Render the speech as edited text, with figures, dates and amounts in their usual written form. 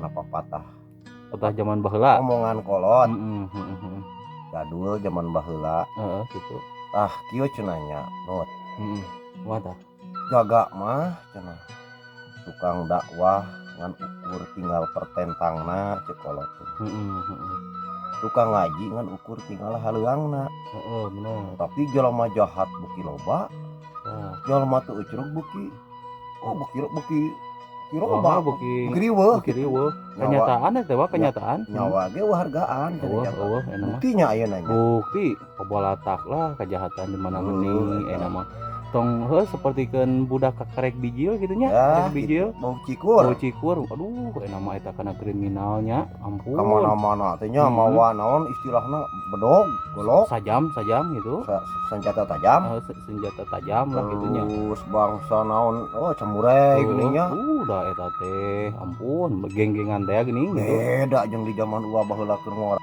Kana papatah. Patah zaman baheula. Omongan kolot. Heeh, heeh, heeh. Jadul zaman baheula. Heeh, gitu. Tah, kieu cenah nya, Nut. Heeh. Kumaha tah? Jaga mah cenah tukang dakwah ngan ukur tinggal pertentangna, cek kolot teh. Heeh, heeh. Tukang ngaji ngan ukur tinggal haleuangna. Heeh, bener. Tapi jelema jahat beuki loba, Tah. Jelema teu ucrug beuki, oh, beuki beuki beuki Oh, loba, beuki beuki riweuh. Beuki riweuh. Nyawa Kenyataan eta mah, kenyataan. Nyawa ge euweuh hargaan cenah Euweuh, jaga. Euweuh eta mah. Buktinya ayeuna nya. Bukti pabalatak lah kejahatan di mana Oh, meni eta. Eta mah. Tong heuh sapertikeun budak kakarek bijil gitu nya, Ya, karek bijil. gitu. Bau cikur. Bau cikur. Aduh, eta mah eta kana kriminalnya. Ampun. Kamana-mana teh nya mawa naon istilahna, bedog, golok, Sajam, sajam gitu. Senjata tajam. Senjata tajam lah gitu nya. Terus bangsa naon, oh, cemurei geuning nya. Udah eta teh, ampun, geng-gengan teh geuning gitu. Beda jeung di zaman uwa baheula keur ngora.